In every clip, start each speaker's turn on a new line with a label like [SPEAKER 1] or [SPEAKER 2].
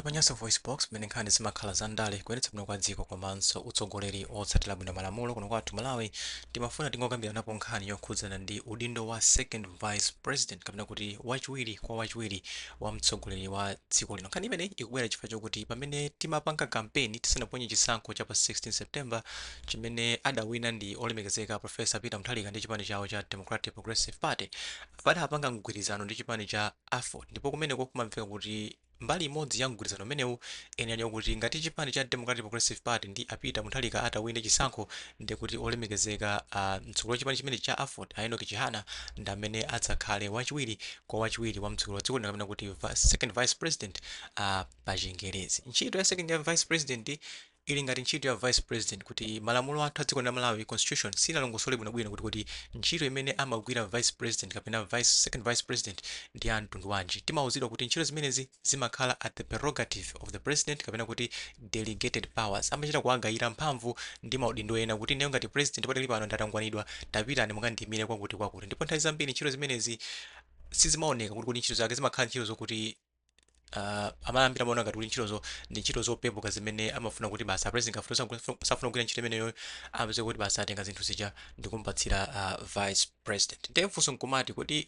[SPEAKER 1] Pa Nyasa Voice Box, mmene nkhani zimakhala zandale, kuyendetsa bwino kwa dziko komanso utsogoleri otsatira bwino malamulo kuno kwathu Malawi, timafuna tingokambiranapo nkhani yokhudzana ndi udindo wa second vice president, kapena kuti wachiwiri kwa wachiwiri wa mtsogoleri wa dziko lino. Nkhani imeneyi ikubwera chifukwa chokuti pamene timapanga kampeni tisanaponye chisankho cha pa 16 September, chimene adawina ndi olemekezeka Professor Peter Mutharika ndi chipani chawo cha Democratic Progressive Party, padapanga mgwirizano ndi chipani cha AFORD. Ndipo kumeneko kumamveka kuti mbali imodzi ya mgwirizano umenewu inali yokuti ngati chipani cha Democratic Progressive Party ndi a Peter Mutharika atawine chisankho, ndikuti olemekezeka mtsogoleri wa chipani chimene cha AFORD, a Enoch Chihana, ndi amene adzakhale wachiwiri kwa wachiwiri wa mtsogoleri wa dziko lino, kapena kuti second vice president pa Chingerezi. Ntchito ya second ya vice president ili ngati ntchito ya vice president, kuti malamulo athu a dziko la Malawi, constitution, sinalongosole bwinobwino kuti ntchito imene amagwira vice president kapena second vice president ndi ya mtundu wanji. Timauzidwa kuti ntchito zimenezi zimakhala at the prerogative of the president, kapena kuti delegated powers, amachita kuwagayira mphamvu ndi maudindo ena kuti ineyo ngati president padali pano ndatangwanidwa, tapitani mukandiyimire kwakuti kwakuti. Ndipo nthawi zambiri ntchito zimenezi sizimaoneka kuti ntchito zake zimakhala ntchito zokuti amayambira maona ngati kuti ntchitozo ndi ntchito zopepuka zimene amafuna kuti basi apresident akafuna safuna kugwira ntchito imeneyo, amapeza kuti basi atenga zinthu zija ndikumpatsira vice president. Ndiye mfunso nkumati kuti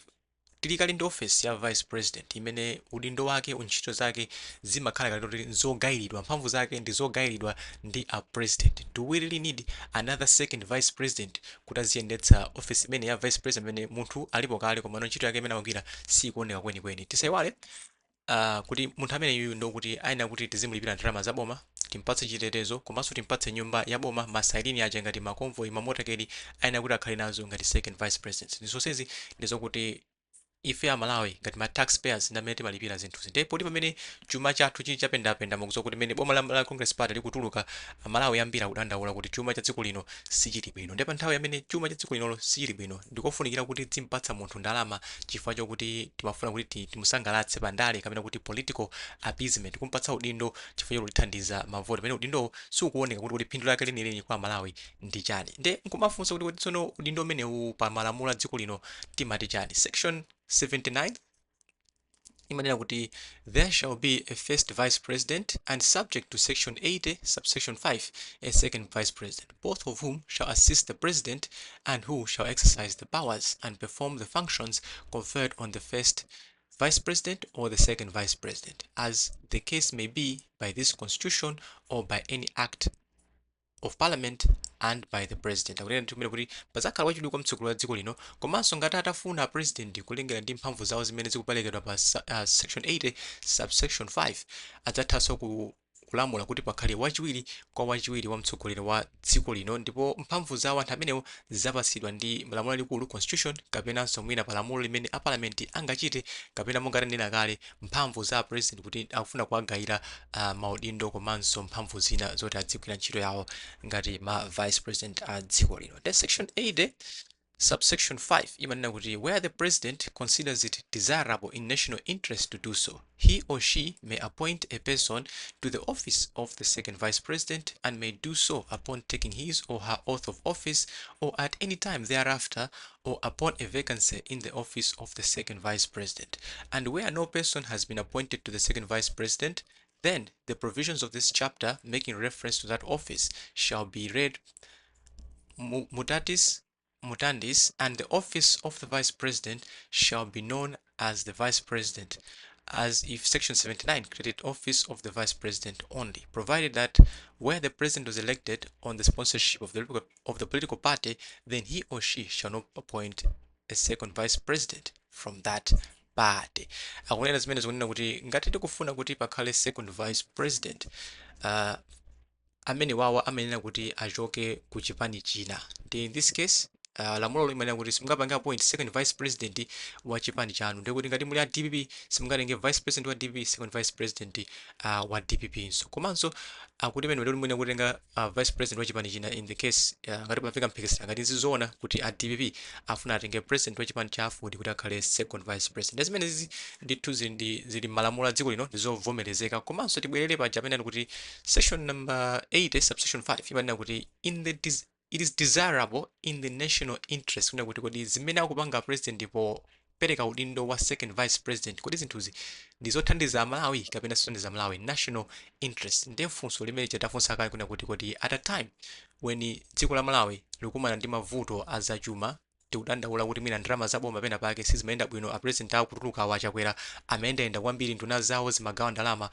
[SPEAKER 1] tili kale ndi office ya vice president imene udindo wake, ntchito zake zimakhala kale kuti nzogayiridwa, mphamvu zake ndi zogayiridwa ndi a president. Do we really need another second vice president kuti aziyendetsa office imene ya vice president, imene munthu alipo kale komano ntchito yake imene amagwira sikuoneka kwenikweni? Tisayiwale kuti munthu amene yuyu ndokuti ayenera kuti tizimulipira ndalama za boma, timpatse chitetezo, komanso timpatse nyumba ya boma, ma siren aja ngati ma convoy, ma motorcade, ayenera kuti akhale nazo ngati second vice president. Zonsezi ndizokuti ife Amalawi ngati ma taxpayers ndi amene timalipira zinthuzi. Ndipo poti pamene chuma chathu chili chapendapenda, mukudziwa kuti mmene boma la Congress Party likutuluka, Amalawi ambiri akudandaula kuti chuma cha dziko lino sichili bwino. Ndipo pa nthawi amene chuma cha dziko linolo sichili bwino, ndikofunikira kuti timpatsa munthu ndalama chifukwa chokuti timafuna kuti timusangalatse pandale, kapena kuti political appeasement, kumpatsa udindo chifukwa chotithandiza mavoti, pamene udindowo sikuoneka kuti phindu lake lenileni kwa Amalawi ndi chani. Nde nkumafunsa kuti tsono udindo umenewu pa malamulo a dziko lino timati chani? Section 79 imanena kuti there shall be a first vice president and, subject to section 80 subsection 5, a second vice president, both of whom shall assist the president and who shall exercise the powers and perform the functions conferred on the first vice president or the second vice president, as the case may be, by this constitution or by any act of parliament and by the president. Akunena ndithu kumene kuti pazakhala wachiwiri kwa mtsogoleri wa dziko lino, komanso ngati atafuna president kulengera ndi mphamvu zawo zimene zikuperekedwa pa section 80 subsection 5, adzathanso kulamula kuti pakhale wachiwiri kwa wachiwiri wa mtsogoleri wa dziko lino. Ndipo mphamvu zawo anthu amenewo zapatsidwa ndi lamulo lalikulu, constitution, kapenanso mwina pa lamulo limene a parliament angachite, kapena monga tanena kale, mphamvu za president kuti akufuna kuwagayira maudindo komanso mphamvu zina zoti adzigwira ntchito yawo ngati ma vice president a dziko lino. The section 80 subsection 5 imanena kuti where the president considers it desirable in national interest to do so, he or she may appoint a person to the office of the second vice president and may do so upon taking his or her oath of office or at any time thereafter or upon a vacancy in the office of the second vice president. And where no person has been appointed to the second vice president, then the provisions of this chapter making reference to that office shall be read mutatis mutandis, and the office of the vice president shall be known as the vice president, as if section 79 created office of the vice president only, provided that where the president was elected on the sponsorship of the political party, then he or she shall not appoint a second vice president from that party. Akunena zimene zikunena kuti ngati tikufuna kuti pakhale second vice president, amene wawa amenena kuti achoke ku chipani china. Ndi in this case, lamulo limanena kuti simungapange appoint second vice president wa chipani chanu. Ndikuti ngati muli a DPP, simungatenge vice president wa DPP, second vice president wa DPP nso. Komanso akuti pamene kuti mwina kutenga vice president wa chipani china, in the case ngati pamafika mphikisira, ngati zizoona kuti a DPP afuna atenge president wa chipani cha AFORD kuti akhale second vice president, zimenezi ndithu zili malamulo a dziko lino, ndizovomerezeka. Komanso tibwerere paja amene kuti section number 80 subsection 5 imanena kuti it is desirable in the national interest, kunena kuti kodi zimene akupanga president po Kupereka udindo wa second vice president, kodi zinthuzi ndi zothandiza Amalawi kapena sizothandiza Malawi, national interest? Ndiye funso limene tafunsa kale kuna kuti kodi at a time when dziko la Malawi likumana ndi mavuto azachuma, tikudandaula kuti mwina ndalama zaboma pena pake sizimayenda bwino, a president akutuluka awa Chakwera amayendayenda kwambiri, nduna zawo zimagawa ndalama,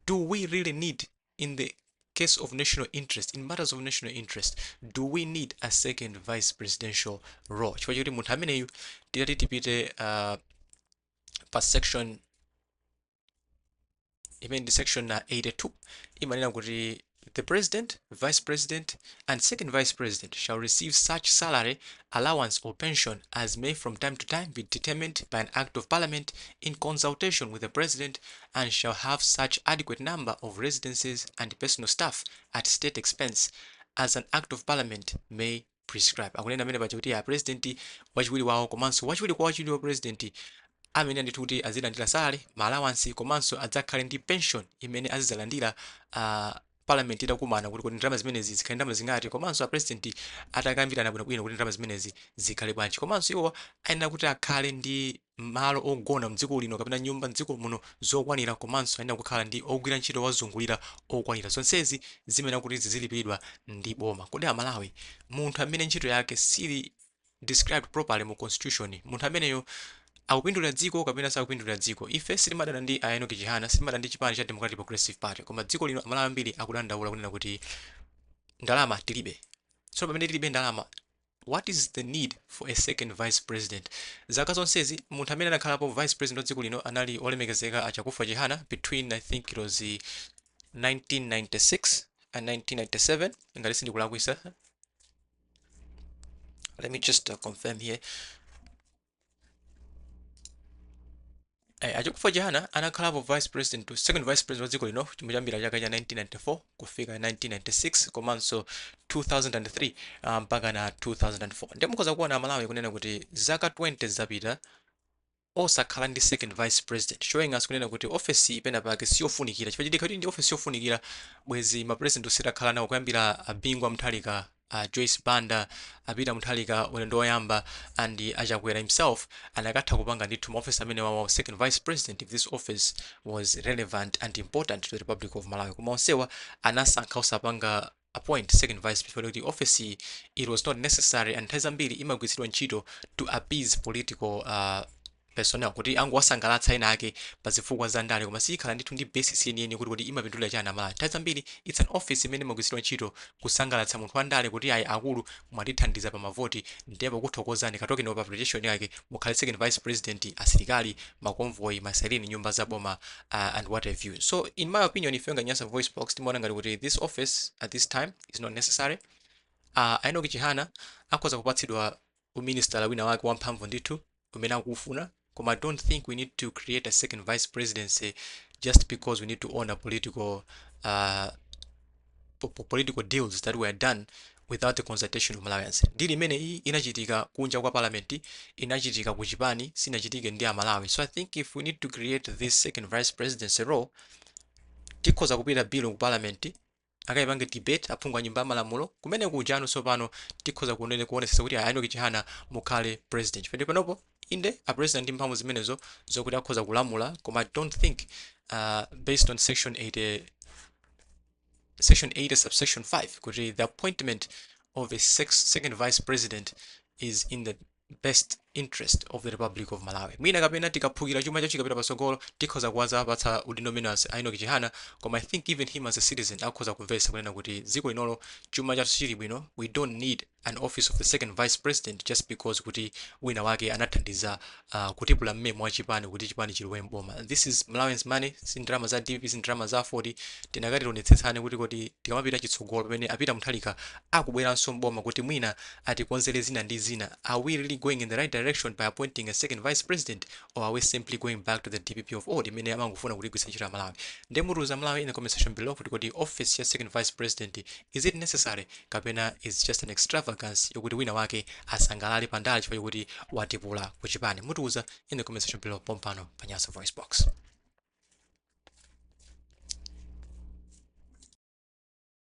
[SPEAKER 1] do we really need, in the case of national interest, in matters of national interest, do we need a second vice presidential role? Chifukwa chakuti munthu ameneyu, titati tipite pa section imene ndi section 82, imanena kuti the president, vice president and second vice president shall receive such salary, allowance or pension as may from time to time be determined by an act of parliament in consultation with the president, and shall have such adequate number of residences and personal staff at state expense as an act of parliament may prescribe. Akunena amene paja kuti ya president, wachiwiri wawo komanso wachiwiri kwa wachiwiri wa president amene ndithu kuti azilandira salary, ma allowance, komanso adzakhale ndi pension imene azidzalandira parliament itakumana kuti ndalama zimenezi zikhale ndalama zingati, komanso a president atakambirana bwinobwino kuti ndalama zimenezi zikhale bwanji. Komanso iwo ayenera kuti akhale ndi malo ogona mdziko lino kapena nyumba mdziko muno zokwanira, komanso ayenera kukhala ndi ogwira ntchito wazungulira okwanira. Zonsezi zimenera kuti zizilipidwa ndi boma. Kodi Amalawi, munthu amene ntchito yake sili described properly mu constitution, munthu ameneyo akupindulira dziko kapena sakupindulira dziko? Ife sitimadana ndi a Enoch Chihana, sitimadana ndi chipani cha Democratic Progressive Party, koma dziko lino Amalawi ambiri akudandaula kunena kuti ndalama tilibe. So pamene tilibe ndalama, what is the need for a second vice president? Zaka zonsezi munthu amene anakhalapo vice president wa dziko lino anali olemekezeka a Chakufwa Chihana between, I think it was 1996 and 1997, ngati sindikulakwisa. Let me just confirm here. A Chakufwa Chihana anakhalapo vice president, second vice president wa dziko lino kuyambira chaka cha 1994 kufika 1996, komanso 2003 mpaka na 2004. Ndiye mukhoza kuona Amalawi kunena kuti zaka 20 zapita osakhala ndi second vice president, showing us kunena kuti ofesi ipena pake siyofunikira, chifukwa chidikha kuti ndi ofesi yofunikira, bwezi ma president ositakhala nawo kuyambira a Bingu Mutharika, Joyce Banda, a Peter Mutharika ulendo woyamba, and a Chakwera himself, anakatha kupanga ndithu maofesi amene wawa second vice president if this office was relevant and important to the Republic of Malawi. Koma onsewa anasankha osapanga appoint second vice president kuti office it was not necessary, and nthawi zambiri imagwiritsidwa ntchito to appease political personnel, kuti angowasangalatsa ena ake pa zifukwa za ndale, koma siyikhala ndithu ndi basis yeniyeni kuti imapindulira chani Amalawi. Nthawi zambiri it's an office imene imagwiritsidwa ntchito kusangalatsa munthu wa ndale kuti ayi akulu, mwatithandiza pa mavoti, ndipo kuthokozani, ka token of appreciation yake mukhale second vice president, asilikali, ma convoy, ma siren, nyumba za boma and what have you. So in my opinion, ife nga Nyasa Voice Box timaona ngati kuti this office at this time is not necessary. Enoch Chihana akhoza kupatsidwa uministala wina wake wamphamvu ndithu umene akufuna, koma I don't think we need to create a second vice presidency just because we need to honor political deals that were done without the consultation of Malawians. Deal imene iyi inachitika kunja kwa parliament, inachitika ku chipani, sinachitike ndi Amalawi. So I think if we need to create this second vice presidency role, tikhoza kupita bill ku parliament, akayipange debate aphungu a nyumba ya malamulo kumene kujano. Tsopano tikhoza kunene kuonesesa kuti a Enoch Chihana mukhale president. Pano panopo inde a president ndi mphamvu zimenezo zokuti akhoza kulamula, koma I don't think, based on section 80, section 80 subsection 5, kuti the appointment of a second vice president is in the best interest of the Republic of Malawi. Mwina kapena tikaphukira, chuma chacho chikapita patsogolo, tikhoza kuwazapatsa udindo umene a Enoch Chihana, koma I think even him as a citizen akhoza kumvetsa kunena kuti dziko linolo chuma chathu chili bwino. We don't need an office of the second vice president just because kuti wina wake anathandiza kutipula mmemo wa chipani kuti chipani chilowe mboma. This is Malawians' money, si ndalama za DPP, si ndalama za 40. Tinakati tionetsetsane kuti tikamapita chitsogolo, pamene a Peter Mutharika akubweranso mboma kuti mwina atikonzere zina ndi zina, are we really going in the right direction by appointing a second vice president, or are we simply going back to the DPP of old imene amangofuna kutigwiritsa ntchito Amalawi? Ndiye mutiuza Malawi in the comment section below kuti office ya second vice president, is it necessary kapena is just an extravagance yokuti wina wake asangalale pandale chifukwa chokuti watipula ku chipani? Mutiuza in the comment section below pompano pa Nyasa Voice Box.